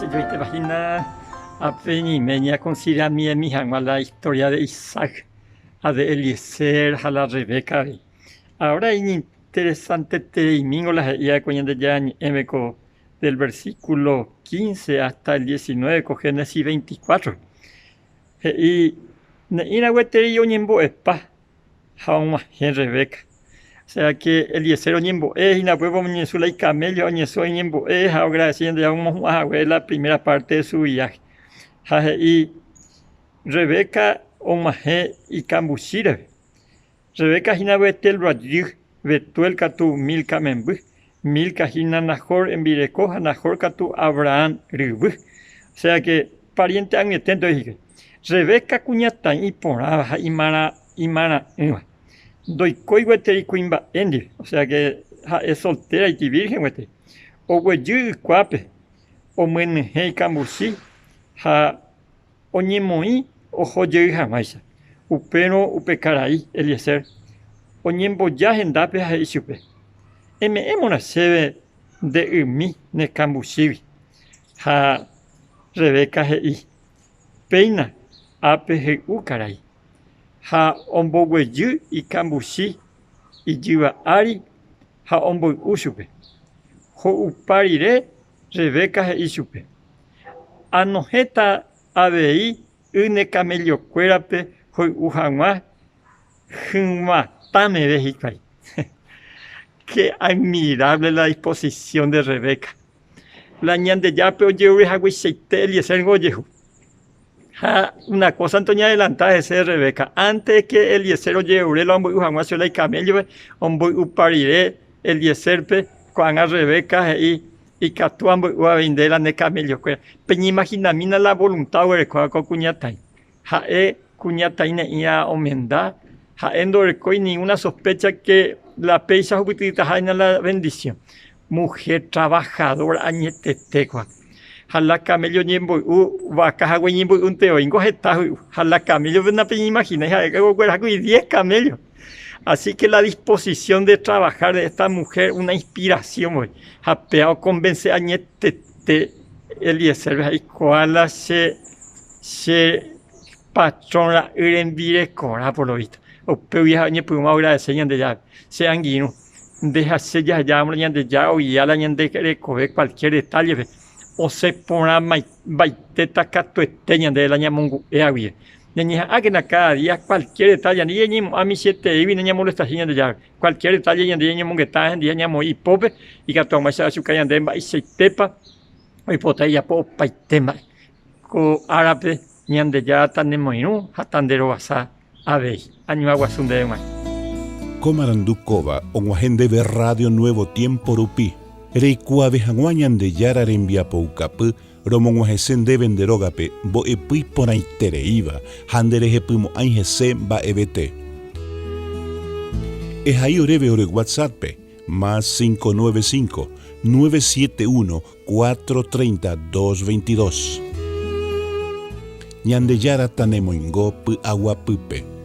Mba'eichajoitépa hína ápe ñaime ñakonsideramiemi hag̃ua la historia de Isaac ha de Eliezer ha la Rebeca avei. Ahora iñinteresantetereimíngo la he'i va'ekue Ñandejára Ñe'ẽme ko del versículo 15 hasta el 19 ko Génesis 24. He'i ne'ĩra gueteri oñembo'epa ha og̃uahẽ Rebeca. Osea ke Eliezer oñembo'e hína upépe oñesũ la ikaméllo ha oñesũ oñembo'e ha oagradese Ñandejára omohu'ã hague la primera párte de su viáhe. Ha he'i Rebeca og̃uahẽ ikambuchi reve. Rebeca hína Betel rajy, Betuel katu Milca memby. Milca hína Nahor rembireko ha Nahor katu Abraham ryvy. Osea ke pariénte ag̃uieténte oĩ hikuái. Rebeca kuñataĩ iporãva ha imarã'ỹva. Ndoikói gueteri kuimba'e ndive, osea ke ha'e soltéraiti vírhen gueteri. Oguejy ykuápe, omyenyhẽ ikambuchi ha oñemoĩ oho jey hag̃uáicha. Upérõ upe karai, Eliezer, oñemboja hendápe ha he'i chupe, Eme'ẽmorã chéve nde ymi ne kambuchígui. Ha Rebeca he'i, Péina ápe hey'u karai. Ha omboguejy ikambuchi ijyva ári ha omboy'u chupe. Ho'upa rire Rebeca he'i chupe, Anohẽta avei y ne kamellokuérape hoy'u hag̃ua hyg̃uatã meve hikuái. Qué admirable la disposición de Rebeca! La Ñandejárape ojerure hagueichaite Eliezer ningo ojehu. Ha una kósante oñeadelanta hese Rebeca, ántes ke Eliezer ojerure la omboy'u hag̃ua chupe la ikaméllope, omboy'upa rire Eliezérpe, ko'ág̃a Rebeca he'i, Ikatu amboy'u avei nde la ne kamellokuéra. Peñeimahinamína la volunta oguerekóva ko kuñataĩ. Ha'e kuñataĩ ne'ĩra omenda, ha'e ndorekói ninguna sospecha ke la péicha ohupytytaha hína la vendisión. Mujer trabajadora añetete kua. Ha la camello ñemboy'u vaka hague ñemboy'únte oĩngo heta hoy'u. Ha la camello-pe napeñeimahinái ha'e ogueraha diez camello. Así que la disposición de trabajar de esta mujer una inspiración voi. Ha péa okonvense añetete Eliezérpe ha ikuaa la che che patrón ra'y rembirekorã por lo visto. Upégui ha'e oñepyrũma oagradese Ñandejárape. Che angirũ, nde ha che jahejáramo la Ñandejára ogia la ñande rekove cualquier detállepe, osẽ porãmbaitéta katuete ñandéve la ñamongu'éva guive. Ñañeha'ãkena káda día kualkiér detálle, ani ñañemo'ã michĩetereígui nañamolestahi Ñandejárape. Kualkiér detálle ñande ñañemongeta hendive ha ñamoĩ ipópe, ikatu hag̃uáicha achuka ñandéve mba'eichaitépa oipota ijapo opaite mba'e. Ko árape Ñandejára tanemoirũ ha tanderovasa avei. Añuã guasu ndéve g̃uarã. Ko marandu kóva og̃uahẽ ndéve Radio Nuevo Tiempo rupi, reikuaave hag̃ua Ñandejára rembiapoukapy Romog̃uahẽse ndéve nde rógape mbo'epy iporãitereíva ha nderehepymo'ãi hese mba'evete. Ehai oréve ore WhatsApp-pe, más 595, 971 430 222. Ñandejára tanemoingo py'aguapýpe.